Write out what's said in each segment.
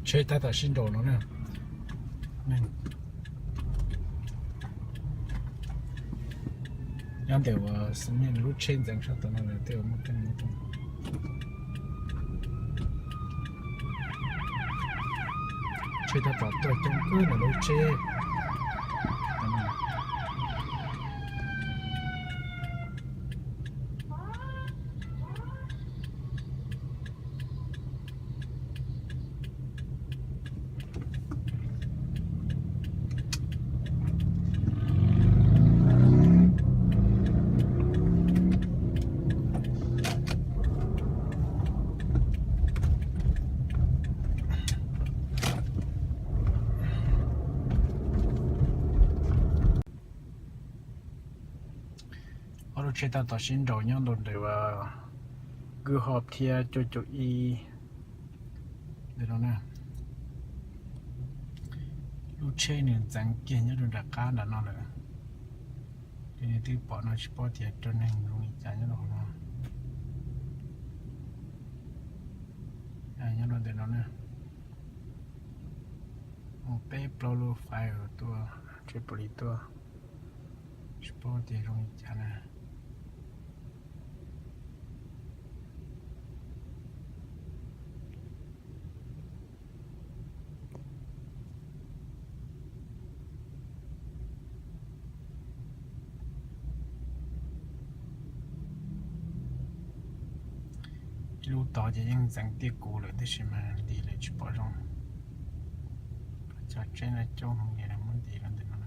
Tsheb tab tom sib nraus no na. Nyob ntawm uas lub tsheb ntxeev sab tod no lawm tej uas muaj teeb muaj tug. Tsheb tab tom tuaj coob kawg ntawm lub tsheb. Ob lub tsheb tab tom sib nraus nyob rau ntawm Good Hope thiab cuaj caum ib ntawm no na. Lub tsheb nws ntxeev kiag nyob rau nram qab nram no lawm. Ces nws twb pom no tsis paub tias raug neeg zoo li cas nyob rau hauv no. Nyob rau ntawm no na, muaj peb plaub lub fire tuaj, tsheb police tuaj, tsis paub tias zoo li cas na. Ib lub tod ces yeej ntxeev tiaj kuv lawm tab sis mas ntim lawm tsis pom zoo. Cov tsheb no coob heev li, muab ntim rau ntawm no.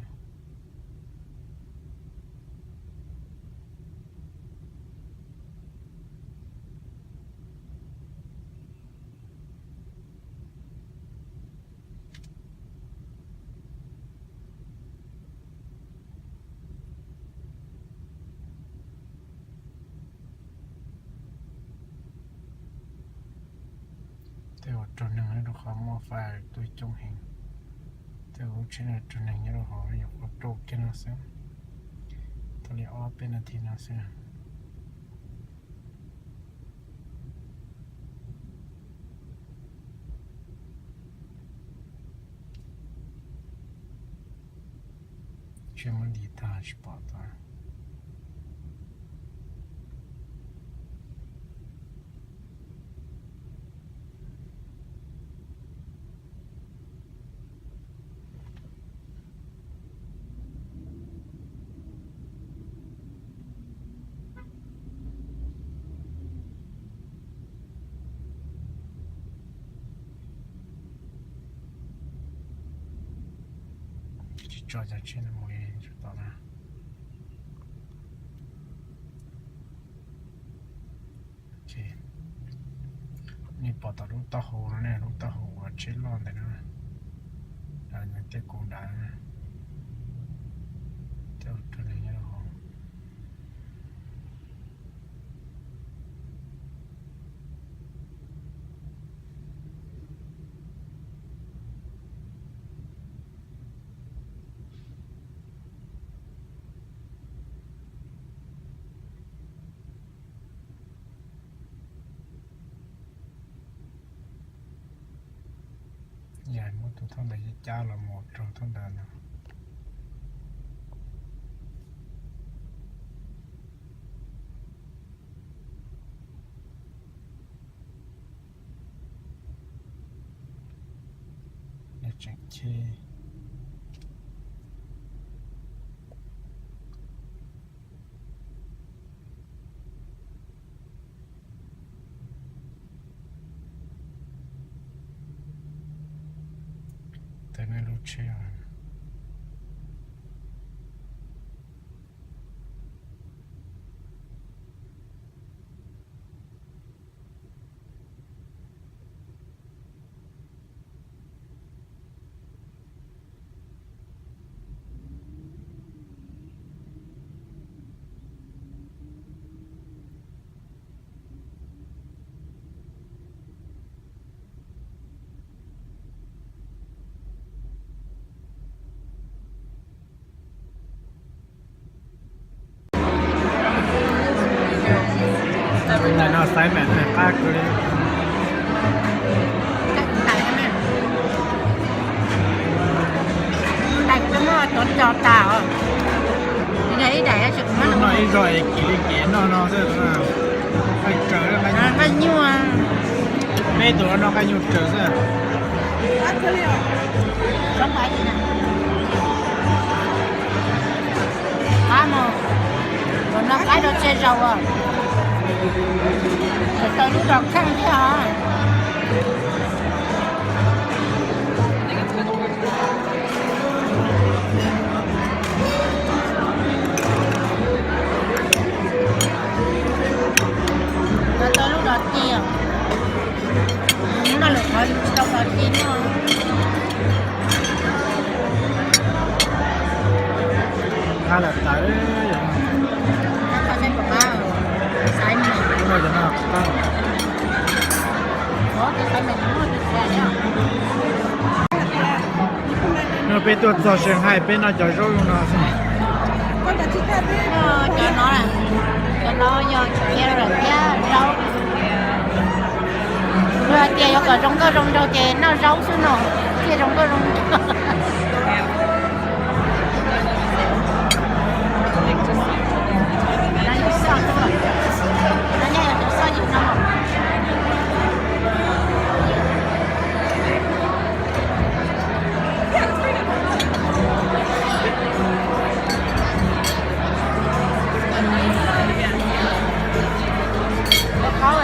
Tej uas raug neeg nyob rau qhov muaj fire tuaj coob heev. Tej uas lub tsheb no raug neeg nyob rau hauv nyuam qhuav rau kiag no xwb, tau li ob peb nas this no xwb. Tsheb muab ntim tag tsis pom tod. Tsis tso cov tsheb no mus li tom na. Nej pom tom lub taub hau no ne, lub taub hau uas tsheb loj ntawd na, nws tej kuv nrad, tej ua rau nws nyob rau hauv. Yog muab tus thauj ntawd cab los mus rau thauj ntawd no. Tseem cheb. Tej nej lub tsheb. Ntawm no xaiv mam qab kawg li. No xwb, nqaij nyuj, peb tus no nqaij nyuj raws xwb. Qab no, tus no qaib rau txiag zaus, tau lub dos kheej thiab os. Tau lub dos ci, hnub no lawm qhov tsis tau dos ci no. Qab lawm tas. No peb tuaj txog Shanghai peb noj cov zaub zoo no xwb. Cov no, cov no yog txiv thiab zaub. Luag hais tias yuav kom zoo nkauj zoo nraug ces noj zaub xwb no, thiaj zoo nkauj zoo nraug. Phooj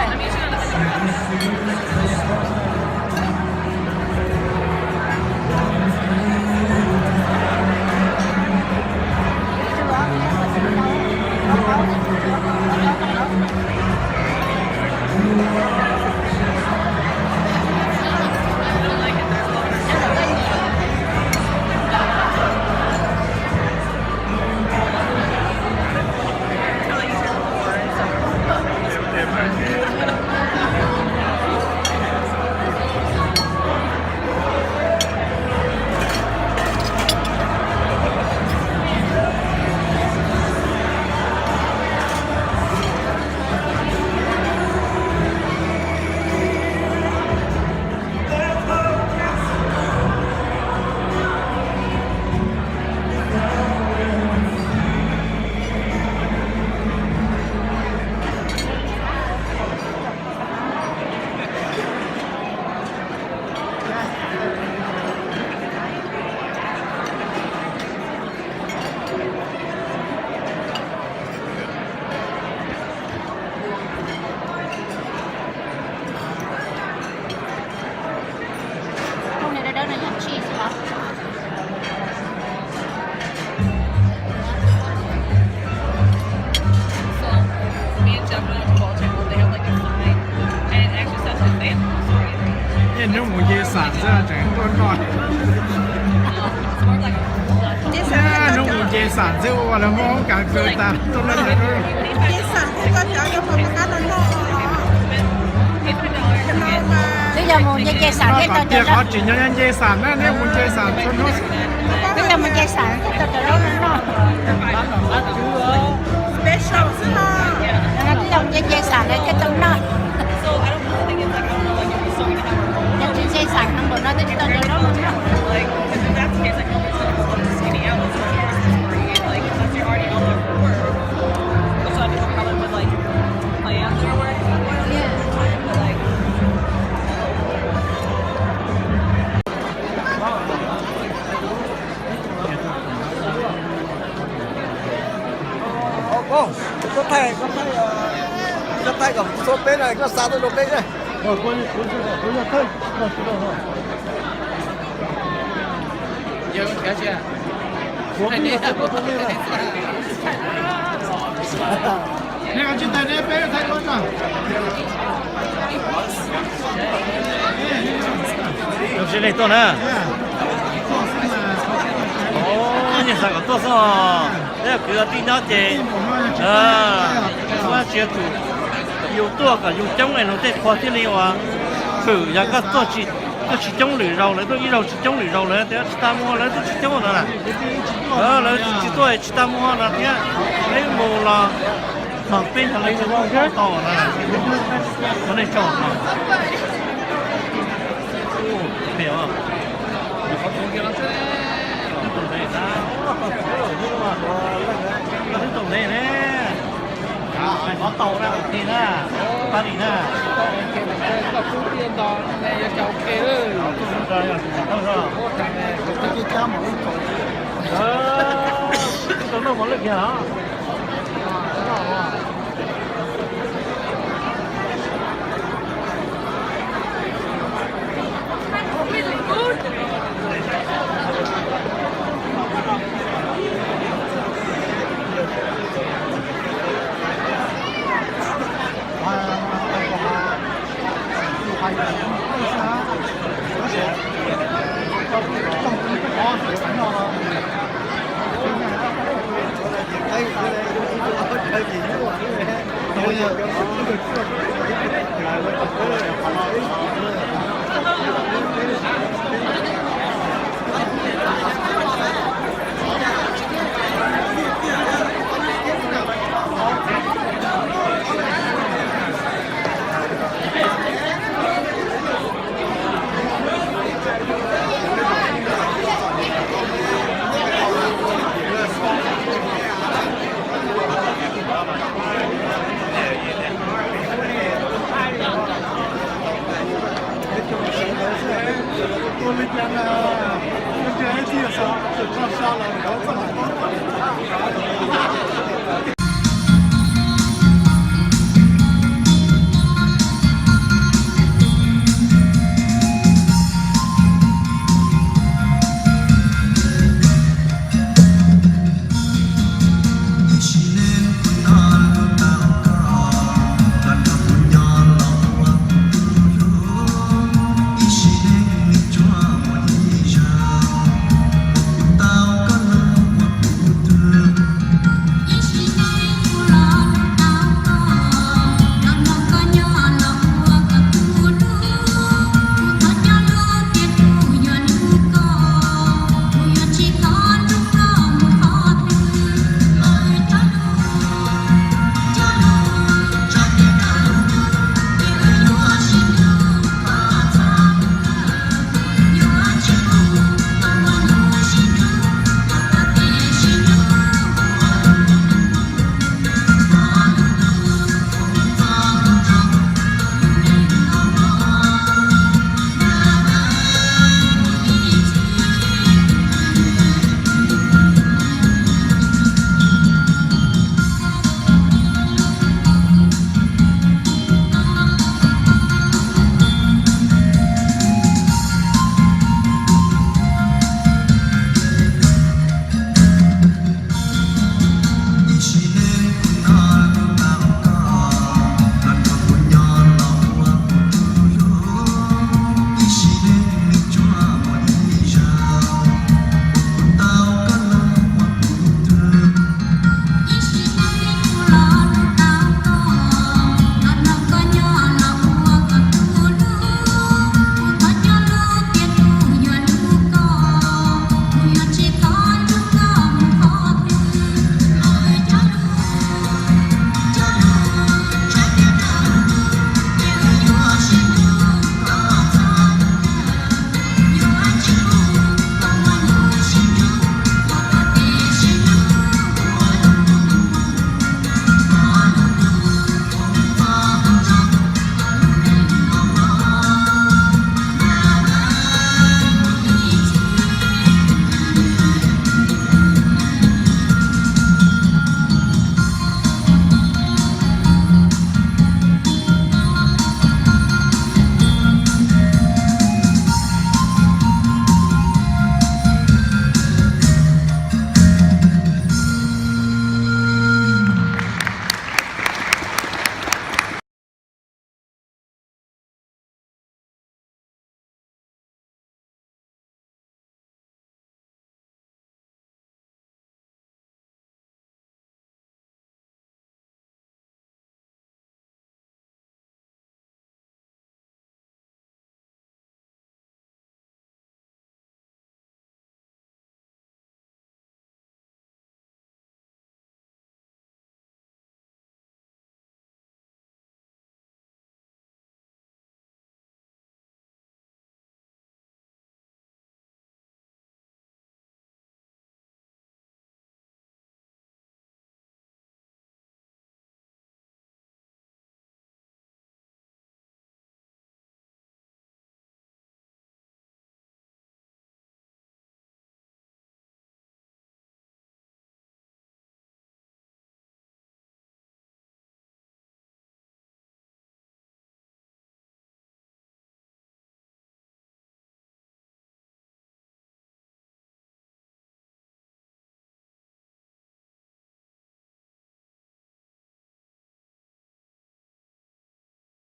ywg dawb dawb no yog cheese los? Niaj hnub mus nce xam xwb tseem tuaj noj. Niaj hnub mus nce xam xwb ua lawv muab hoob kas kaw tas tuaj noj. Twb yog mus nce nce xam thiaj tau cov zaub. Qhov tsis nyob nyob nce xam na, nej mus nce xam txhua hnub. Twb yog mus nce xam thiaj tau cov zaub no noj. Twb yog mus nce nce xam lawv thiaj tau noj. Yog tsis nce xam heev npaum no twb tsis tau cov zaub no noj. Koj thaij, koj thaij, koj thaij kom txhua peb na, koj xa tuaj rau peb na. Zoo siab nej tuaj na. Nyias xav kom tuaj xwb os. Peb yog kwv tij nyob ces muab tsis yog tsum yus tuaj kom yus coob es luag tej qhua thiaj li ua hwm. Yog koj tuaj tsis coob lwm zaus, lawv tuaj ib zaug tsis coob lwm zaus, lawv tias tsis tas muag, lawv tuaj tsis coob no na. Lawv tsis tuaj tsis tas muag no thiab. Peb mus los txog peb yog lawv tsis muaj tau no. Ua nej tsaug. Twb tau ntev na. Qhov tau na, ok na, pab li na. Koj kub tiaj nto ne, yuav cas ok lawm. Tau noj mov lwj kiag os. Ua li cas na, ib txhia xav txog sa los nkawd txoj hauv paus.